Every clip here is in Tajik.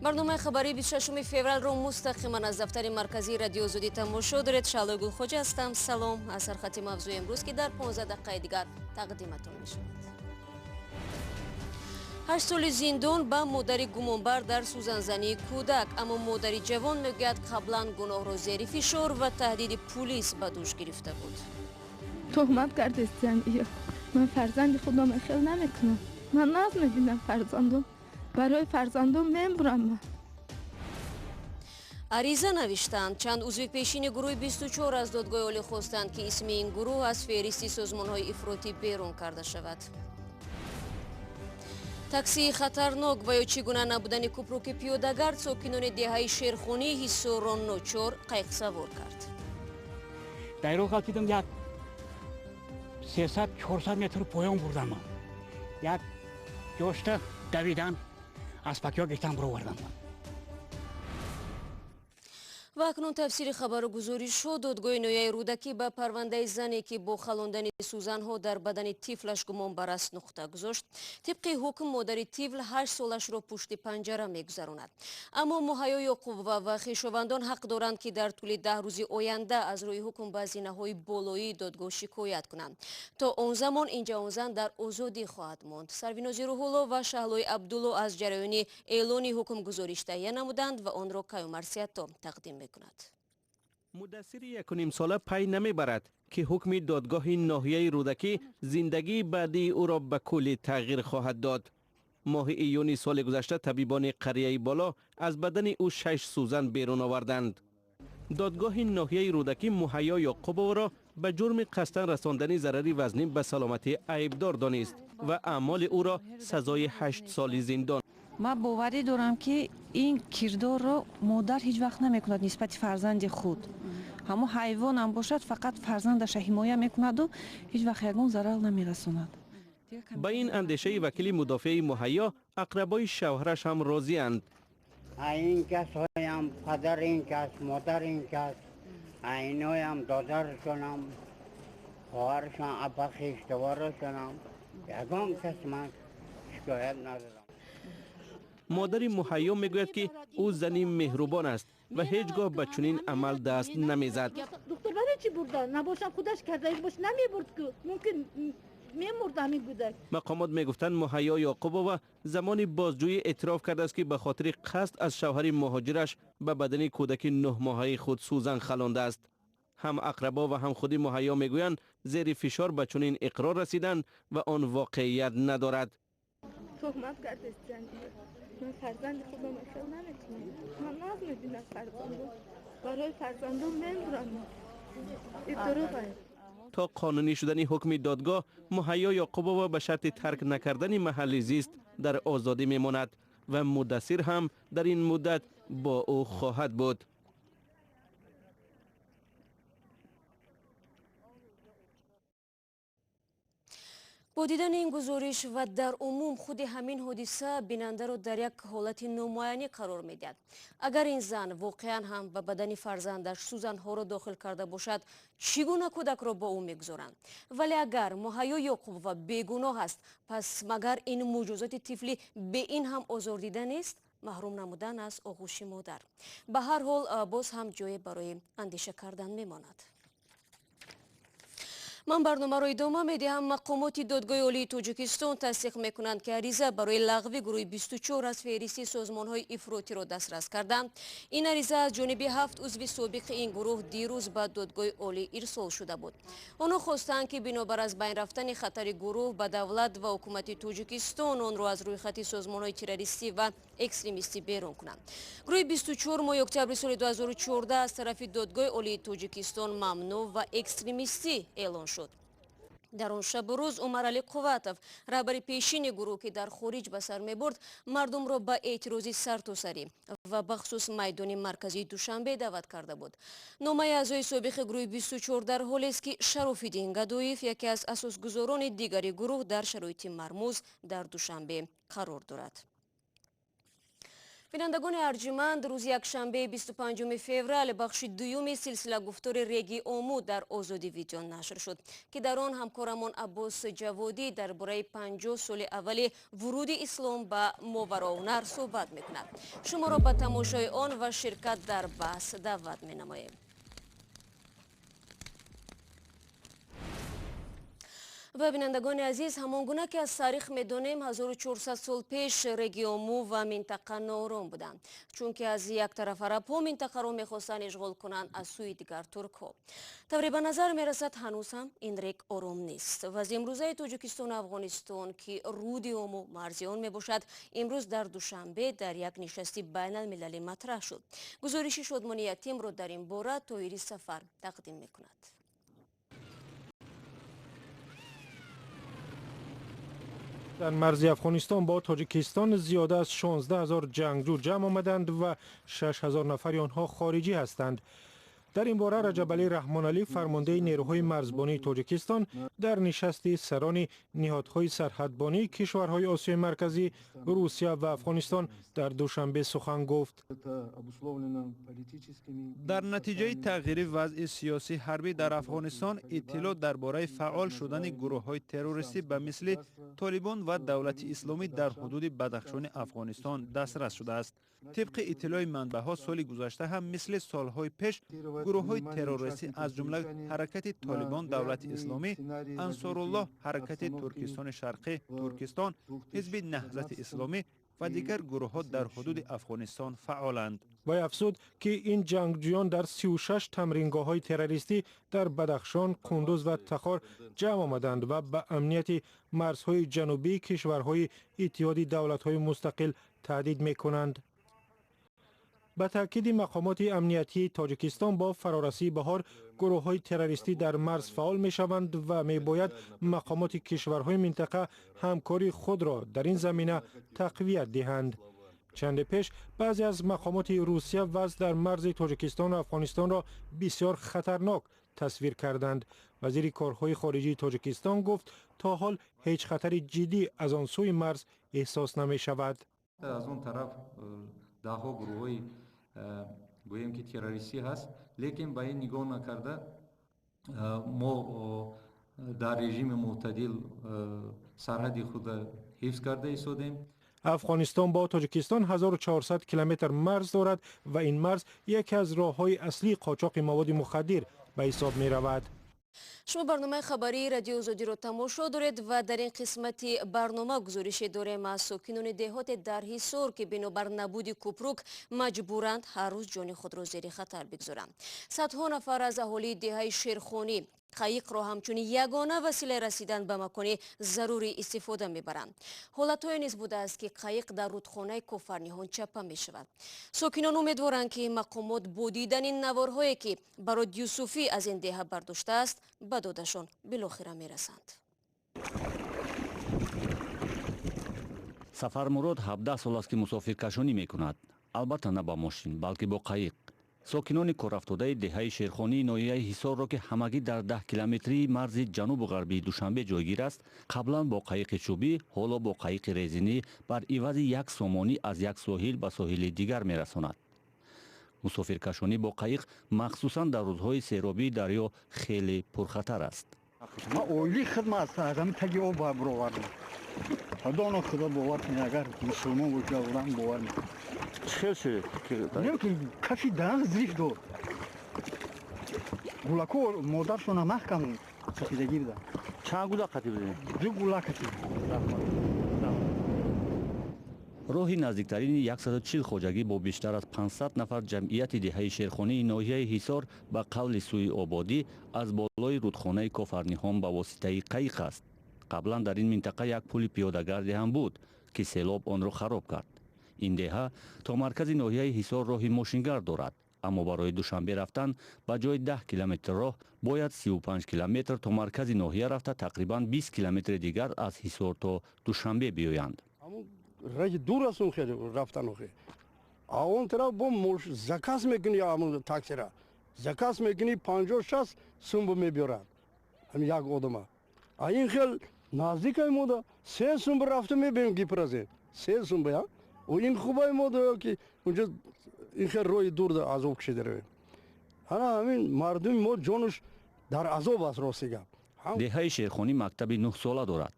Барномаи хабарии 26 февралро мустақиман аз дафтари марказии Радиои Озодӣ тамошо доред. Шаҳлои Гулхоҷа ҳастам. Салом. Аз сархати мавзӯи имрӯз, ки дар 15 дақиқаи дигар тақдиматон мешавад. 8 соли зиндон ба модари гумонбар дар сӯзанзании кӯдак, аммо модари ҷавон мегӯяд, қаблан гуноҳро зери фишор ва таҳдиди пулис ба дӯш гирифта буд. Туҳмат кардестиян. Ман фарзанди худам хел намекунам. Ман наз мебинам фарзандом, барои фарзандом мемурам ман. Ариза навиштанд. Чанд узви пешини гурӯҳи 24 аз Додгоҳи олӣ хостанд, ки исми ин гурӯҳ аз феҳристи созмонҳои ифротӣ берун карда шавад. Таксии хатарнок ва ё чӣ гуна набудани купруки пиёдагард сокинони деҳаи Шерхонии Ҳисорро ночор қайиқсавор кард. Дар роҳ ғалтидам, як 300-400 метр поён бурдам, ман як ҷошта давидан, аспакиҳо гирифтан, буровардам. Ва акнун тафсири хабару гузоришҳо. Додгоҳи ноҳияи Рӯдакӣ ба парвандаи зане, ки бо халондани сӯзанҳо дар бадани тифлаш гумонбар аст, нуқта гузошт. Тибқи ҳукм, модари тифл 8 солашро пушти панҷара мегузаронад, аммо Муҳайё Ёқубова ва хешовандон ҳақ доранд, ки дар тӯли 10 рӯзи оянда аз рӯи ҳукм ба зинаҳои болоии додгоҳ шикоят кунанд. То он замон ин ҷавонзан дар озодӣ хоҳад монд. Сарвинози Рӯҳулло ва Шаҳлои Абдулло аз ҷараёни эълони ҳукм гузориш таҳия намуданд ва онро Каюмарсиятто тақдим мекунад. Муддассири 1.5 сола пай намебарад, ки ҳукми додгоҳи ноҳияи Рӯдакӣ зиндагии баъдии ӯро ба куллӣ тағйир хоҳад дод. Моҳи июни соли гузашта табибони қарияи Боло аз бадани ӯ шаш сӯзан берун оварданд. Додгоҳи ноҳияи Рӯдакӣ Муҳайё Ёқубовро ба ҷурми қасдан расондани зарари вазнин ба саломатӣ айбдор донист ва аъмоли ӯро сазои 8 соли зиндон. Ман боварӣ дорам, ки ин кирдорро модар ҳеҷ вақт намекунад нисбати фарзанди худ. Ҳамон ҳайвонам бошад, фақат фарзандаша ҳимоя мекунаду ҳеҷ вақт ягон зарар намерасонад. Ба ин андешаи вакили мудофиаи Муҳайё ақрабои шавҳараш ҳам розианд. Ин касҳоям падар, ин кас модар, ин кас иноям додаршонам, хоҳаршон, апа, хештоворашонам, ягон кас ман шикоят надорам. Модари Муҳайё мегӯяд, ки ӯ зани меҳрубон аст ва ҳеҷ гоҳ ба чунин амал даст намезад. Духтур барои чӣ бурда набошам, худаш карда бош, намебурд, ку мумкин мемурд ҳамин кӯдак. Мақомот мегуфтанд, Муҳайё Ёқубова замони бозҷӯӣ эътироф кардааст, ки ба хотири қасд аз шавҳари муҳоҷираш ба бадани кӯдаки 9-моҳаи худ сӯзан халондааст. Ҳам ақрабо ва ҳам худи Муҳайё мегӯянд, зери фишор ба чунин иқрор расиданд ва он воқеият надорад. Туҳмат кардестиян. Ман фарзанди худам хел намекунам. Ман наз мебинам фарзандом, барои фарзандом мемурам. Ин дурӯғ аст. То қонунӣ шудани ҳукми додгоҳ Муҳайё Ёқубова ба шарти тарк накардани маҳалли зист дар озодӣ мемонад ва Муддассир ҳам дар ин муддат бо ӯ хоҳад буд. Бо дидани ин гузориш ва дар умум худи ҳамин ҳодиса бинандаро дар як ҳолати номуайянӣ қарор медиҳад. Агар ин зан воқеан ҳам ба бадани фарзандаш сӯзанҳоро дохил карда бошад, чӣ гуна кӯдакро бо ӯ мегузоранд? Вале агар Муҳайё Ёқубова бегуноҳ аст, пас магар ин муҷозоти тифли бе ин ҳам озордида нест, маҳрум намудан аз оғӯши модар? Ба ҳар ҳол, боз ҳам ҷое барои андеша кардан мемонад. Ман барномаро идома медиҳам. Мақомоти Додгоҳи олии Тоҷикистон тасдиқ мекунанд, ки ариза барои лағви гурӯҳи 24 аз феҳристи созмонҳои ифротиро дастрас карданд. Ин ариза аз ҷониби ҳафт узви собиқи ин гурӯҳ дирӯз ба Додгоҳи олӣ ирсол шуда буд. Онҳо хостанд, ки бинобар аз байн рафтани хатари гурӯҳ ба давлат ва ҳукумати Тоҷикистон онро аз рӯйхати созмонҳои террористӣ ва экстремистӣ берун кунанд. Гурӯҳи 24 моҳи октябри соли 2014 аз тарафи Додгоҳи олии Тоҷикистон мамнӯъ ва экстремистӣ эълон шуд. Дар он шабу рӯз Умаралӣ Қувватов, раҳбари пешини гурӯҳ, ки дар хориҷ ба сар мебурд, мардумро ба эътирози сартосарӣ ва бахусус майдони марказии Душанбе даъват карда буд. Номаи аъзои собиқи гурӯҳи 24 дар ҳолест, ки Шарофиддин Гадоев, яке аз асосгузорони дигари гурӯҳ, дар шароити мармуз дар Душанбе қарор дорад. Бинандагони арҷуманд, рӯзи якшанбе 25 феврал бахши дуюми силсила гуфтори Реги Ому дар Озодӣ видео нашр шуд, ки дар он ҳамкорамон Аббос Ҷаводӣ дар бораи 50 соли аввали вуруди ислом ба Мовароуннаҳр суҳбат мекунад. Шуморо ба тамошои он ва ширкат дар баҳс даъват менамоем. Ва бинандагони азиз, ҳамон гуна ки аз таърих медонем, 1400 сол пеш Реги Ому ва минтақа ноором буданд, чунки аз як тараф арабҳо минтақаро мехостанд ишғол кунанд, аз сӯи дигар туркҳо. Тавре ба назар мерасад, ҳанӯз ҳам ин рег ором нест. Вазъи имрӯзаи Тоҷикистону Афғонистон, ки руди Ому марзи он мебошад, имрӯз дар Душанбе дар як нишасти байналмилалӣ матраҳ шуд. Гузориши Шодмони Ятимро дар ин бора Тоҳири Сафар тақдим мекунад. Дар марзи Афғонистон бо Тоҷикистон зиёда аз 16 ҳазор ҷангҷӯ ҷамъ омаданд ва 6 ҳазор нафари онҳо хориҷӣ ҳастанд. Дар ин бора Раҷабалӣ Раҳмоналӣ, фармондеҳи нерӯҳои марзбонии Тоҷикистон, дар нишасти сарони ниҳодҳои сарҳадбонии кишварҳои Осиёи Марказӣ, Русия ва Афғонистон дар Душанбе сухан гуфт. Дар натиҷаи тағйири вазъи сиёсӣ ҳарбӣ дар Афғонистон, иттилоъ дар бораи фаъол шудани гурӯҳҳои террористӣ ба мисли Толибон ва Давлати Исломӣ дар ҳудуди Бадахшони Афғонистон дастрас шудааст. Тибқи иттилои манбаъҳо, соли гузашта ҳам мисли солҳои пеш гурӯҳҳои террористӣ аз ҷумла ҳаракати Толибон, Давлати Исломӣ, Ансоруллоҳ, ҳаракати Туркистони Шарқӣ, Туркистон, Ҳизби Наҳзати Исломӣ ва дигар гурӯҳҳо дар ҳудуди Афғонистон фаъоланд. Вай афзуд, ки ин ҷангҷӯён дар 36 тамрингоҳҳои террористӣ дар Бадахшон, Қундуз ва Тахор ҷамъ омаданд ва ба амнияти марзҳои ҷанубии кишварҳои Иттиҳоди давлатҳои мустақил таҳдид мекунанд. Ба таъкиди мақомоти амниятии Тоҷикистон, бо фарорасии баҳор гурӯҳҳои террористӣ дар марз фаъол мешаванд ва мебояд мақомоти кишварҳои минтақа ҳамкории худро дар ин замина тақвият диҳанд. Чанде пеш баъзе аз мақомоти Русия вазъ дар марзи Тоҷикистону Афғонистонро бисёр хатарнок тасвир карданд. Вазири корҳои хориҷии Тоҷикистон гуфт, то ҳол ҳеҷ хатари ҷиддӣ аз он сӯи марз эҳсос намешавад. Аз он тараф даҳҳо гурӯҳҳои гӯем ки террористӣ ҳаст, лекин ба ин нигоҳ накарда мо дар режими мӯътадил сарҳади худро ҳифз карда истодем. Афғонистон бо Тоҷикистон 1400 километр марз дорад ва ин марз яке аз роҳҳои аслии қочоқи маводи мухаддир ба ҳисоб меравад. Шумо барномаи хабарии Радиои Озодиро тамошо доред ва дар ин қисмати барнома гузорише дорем аз сокинони деҳоте дар Ҳисор, ки бинобар набуди кӯпрук маҷбуранд ҳар рӯз ҷони худро зери хатар бигзоранд. Садҳо нафар аз аҳолии деҳаи Шерхонӣ қайиқро ҳамчун ягона василаи расидан ба макони зарурӣ истифода мебаранд. Ҳолатҳое низ будааст, ки қайиқ дар рудхонаи Кофарниҳон чапа мешавад. Сокинон умедворанд, ки мақомот бо дидани наворҳое, ки Барод Юсуфӣ аз ин деҳа бардоштааст, ба додашон билохира мерасанд. Сафармурод 17 сол аст, ки мусофиркашонӣ мекунад. Албатта на ба мошин, балки бо қайиқ. Сокинони корафтодаи деҳаи Шерхонии ноҳияи Ҳисорро, ки ҳамагӣ дар 10 километрии марзи ҷанубу ғарбии Душанбе ҷойгир аст, қаблан бо қайиқи чӯбӣ, ҳоло бо қайиқи резинӣ бар ивази як сомонӣ аз як соҳил ба соҳили дигар мерасонад. Мусофиркашонӣ бо қайиқ махсусан дар рӯзҳои серобии дарё хеле пурхатар аст. Ман оилаи хидмат аз ҳамин таги об баровардам. Худоно худо бовар кунед, агар мусулмон бошад, одам бовар мекунад. Хел шуд? Не, кафи даҳан зириф дор. Гулако модаршона маҳкам қатидагӣ буда. Чанд гула қатӣ будем? Ду гула қатӣ. Роҳи наздиктарини 140 хоҷагӣ бо бештар аз 500 нафар ҷамъияти деҳаи Шерхонии ноҳияи Ҳисор ба қавли сӯи ободӣ аз болои рудхонаи Кофарниҳон ба воситаи қайиқ аст. Қаблан дар ин минтақа як пули пиёдагарде ҳам буд, ки селоб онро хароб кард. Ин деҳа то маркази ноҳияи Ҳисор роҳи мошингард дорад, аммо барои Душанбе рафтан ба ҷои 10 километр роҳ бояд 35 километр то маркази ноҳия рафта, тақрибан 20 километри дигар аз Ҳисор то Душанбе биёянд. Раҳи дур аст он хеле рафтан охе. А он тараф бо заказ мекунӣ, ҳамон таксира заказ мекунӣ, 50-60 сум мебиёрад ҳамин як одама. А ин хел наздикай мода се сум рафта мебием гипрозе се сум я. Ин хубай мо ки унҷо ин хел роҳи дур азоб кашида равем. Ҳана ҳамин мардуми мо ҷонаш дар азоб аст, рости гап. Деҳаи Шерхонӣ мактаби 9-сола дорад.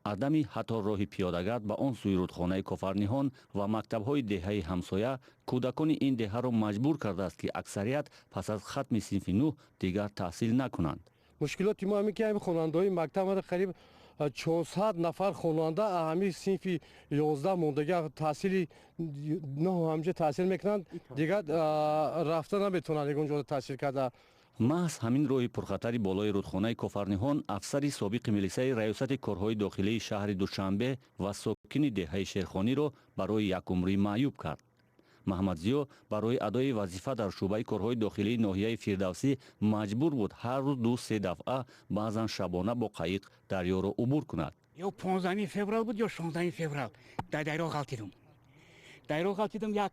Адами ҳатто роҳи пиёдагард ба он сӯи рудхонаи Кофарниҳон ва мактабҳои деҳаи ҳамсоя кӯдакони ин деҳаро маҷбур кардааст, ки аксарият пас аз хатми синфи 9 дигар таҳсил накунанд. Мушкилоти мо ҳамин ки ҳамин хонандаҳои мактаб қариб 400 нафар хонанда ҳамин синфи 11 мондагӣ таҳсили 9 ҳамҷа таҳсил мекунанд, дигар рафта наметавонанд ягон ҷода таҳсил карда. Маҳз ҳамин роҳи пурхатари болои рудхонаи Кофарниҳон афсари собиқи милисаи раёсати корҳои дохилии шаҳри Душанбе ва сокини деҳаи Шерхониро барои якумрӣ маъюб кард. Маҳмадзиё барои адои вазифа дар шӯъбаи корҳои дохилии ноҳияи Фирдавсӣ маҷбур буд ҳар рӯз 2-3 дафъа, баъзан шабона бо қаиқ дарёро убур кунад. Ё 15 феврал буд, ё 16 феврал дар дарё ғалтидум. Дарё ғалтидум, як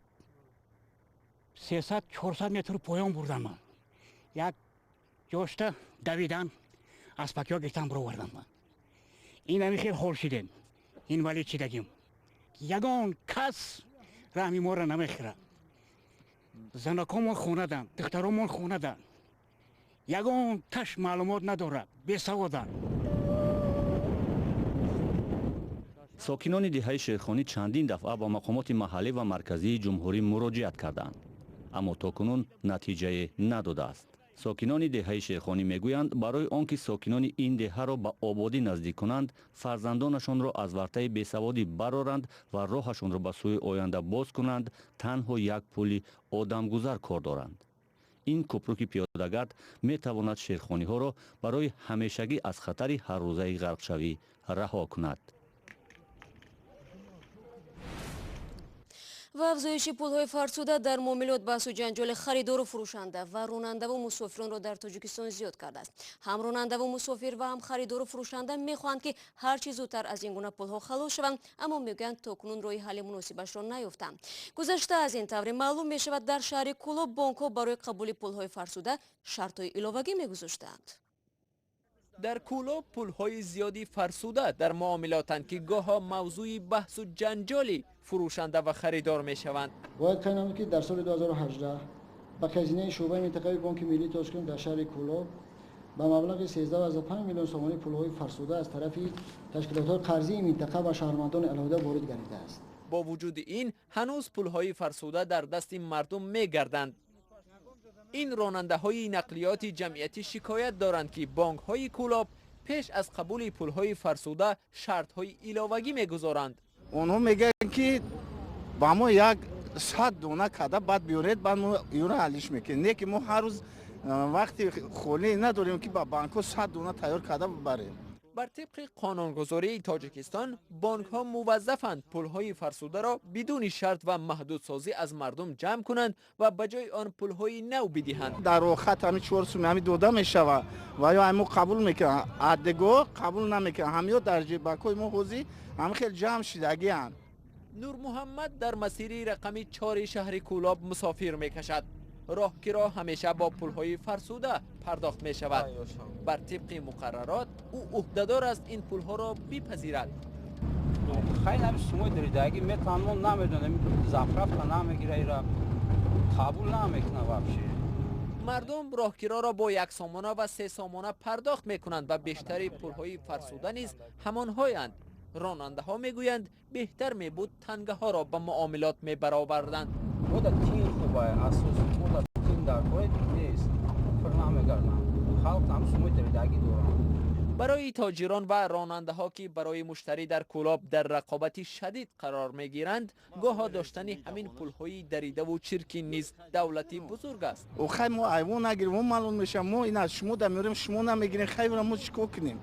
300-400 метр поён бурдам ман. Як ҷошта давидан, аспакиҳо гирифтан бировардам ман. Ин ҳамин хел ҳол шидем, инвалид шидагим. Ягон кас раҳми моро намехӯрад. Занакомон хонаданд, духтаромон хонаданд. Ягон таш маълумот надорад, бесаводанд. Сокинони деҳаи Шерхонӣ чандин дафъа ба мақомоти маҳаллӣ ва марказии ҷумҳурӣ муроҷиат карданд, аммо то кунун натиҷае надодааст. Сокинони деҳаи Шерхонӣ мегӯянд, барои он ки сокинони ин деҳаро ба ободӣ наздик кунанд, фарзандонашонро аз вартаи бесаводӣ бароранд ва роҳашонро ба сӯи оянда боз кунанд, танҳо як пули одамгузар кор доранд. Ин кӯпруки пиёдагард метавонад шерхониҳоро барои ҳамешагӣ аз хатари ҳаррӯзаи ғарқшавӣ раҳо кунад. Ва афзоиши пулҳои фарсуда дар муомилот баҳсу ҷанҷоли харидору фурӯшанда ва ронандаву мусофиронро дар Тоҷикистон зиёд кардааст. Ҳам ронандаву мусофир ва ҳам харидору фурӯшанда мехоҳанд, ки ҳар чӣ зудтар аз ин гуна пулҳо халос шаванд, аммо мегӯянд то кунун роҳи ҳалли муносибашро наёфтанд. Гузашта аз ин тавре маълум мешавад, дар шаҳри Кӯлоб бонкҳо барои қабули пулҳои фарсуда шартҳои иловагӣ мегузоштаанд. Дар Кӯлоб пулҳои зиёди фарсуда дар муомилотанд, ки гоҳо мавзӯи баҳсу ҷанҷоли фурӯшанда ва харидор мешаванд. Бояд қайд намуд, ки дар соли 2018 ба хазинаи шӯъбаи минтақавии Бонки Миллии Тоҷикистон дар шаҳри Кӯлоб ба маблағи 13,5 миллион сомонӣ пулҳои фарсуда аз тарафи ташкилотҳои қарзии минтақа ва шаҳрвандони алоҳида ворид гардидааст. Бо вуҷуди ин ҳанӯз пулҳои фарсуда дар дасти мардум мегарданд. Ин ронандаҳои нақлиёти ҷамъиятӣ шикоят доранд, ки бонкҳои Кӯлоб пеш аз қабули пулҳои фарсуда шартҳои иловагӣ мегузоранд. Онҳо мегӯянд, ки ба мо 100 дона када баъд биёред, баъд мо юра ҳаллиш мекунем. Не ки мо ҳар рӯз вақти холӣ надорем, ки ба банкҳо 100 дона тайёр карда бибарем. Бар тибқи қонунгузории Тоҷикистон бонкҳо муваззафанд пулҳои фарсударо бидуни шарт ва маҳдудсозӣ аз мардум ҷамъ кунанд ва ба ҷои он пулҳои нав бидиҳанд. Дар охат ҳамин 4 сум ҳамин дода мешавад ва ё ҳамин қабул мекунанд, аддего қабул намекунанд. Ҳамиё дар ҷибакҳои мо ҳозир ҳамин хел ҷамъ шидагианд. Нурмуҳаммад дар масири рақами 4 шаҳри Кӯлоб мусофир мекашад. Роҳкиро ҳамеша бо пулҳои фарсуда пардохт мешавад. Бар тибқи муқаррарот ӯ ӯҳдадор аст ин пулҳоро бипазирад. Хеле ҳам сумои даридагӣ метавон, мо намедонем, заправка намегира, ира қабул намекунад вообще. Мардум роҳкироро бо 1 сомона ва 3 сомона пардохт мекунанд ва бештари пулҳои фарсуда низ ҳамонҳоянд. Ронандаҳо мегӯянд, беҳтар мебуд тангаҳоро ба муомилот мебароварданд. Мода тин хубай, асос мода тин дар кор нест, пур намегарданд. Халқ ҳам сумои даридагӣ доранд. Барои тоҷирон ва ронандаҳо, ки барои муштарӣ дар Кӯлоб дар рақобати шадид қарор мегиранд, гоҳо доштани ҳамин пулҳои даридаву чиркин низ давлати бузург аст. Хай мо айвон нагирем, мо маълум мешавад, мо ин аз шумо да меорем, шумо намегирем, хайра мо чӣ кор кунем?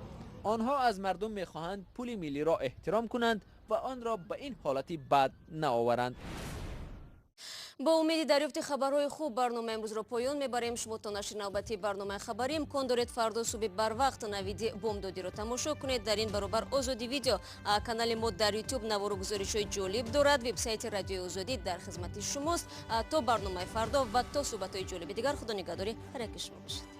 Онҳо аз мардум мехоҳанд пули миллиро эҳтиром кунанд ва онро ба ин ҳолати бад наоваранд. Бо умеди дарёфти хабарҳои хуб барномаи имрӯзро поён мебарем. Шумо то нашри навбатии барномаи хабарӣ имкон доред фардо субҳи барвақт навиди бомдодиро тамошо кунед. Дар ин баробар Озодӣ видео канали мо дар YouTube навору гузоришҳои ҷолиб дорад. Вебсайти Радиои Озодӣ дар хизмати шумост. То барномаи фардо ва то суҳбатҳои ҷолиби дигар, худо нигаҳдори ҳар яки шумо бошад.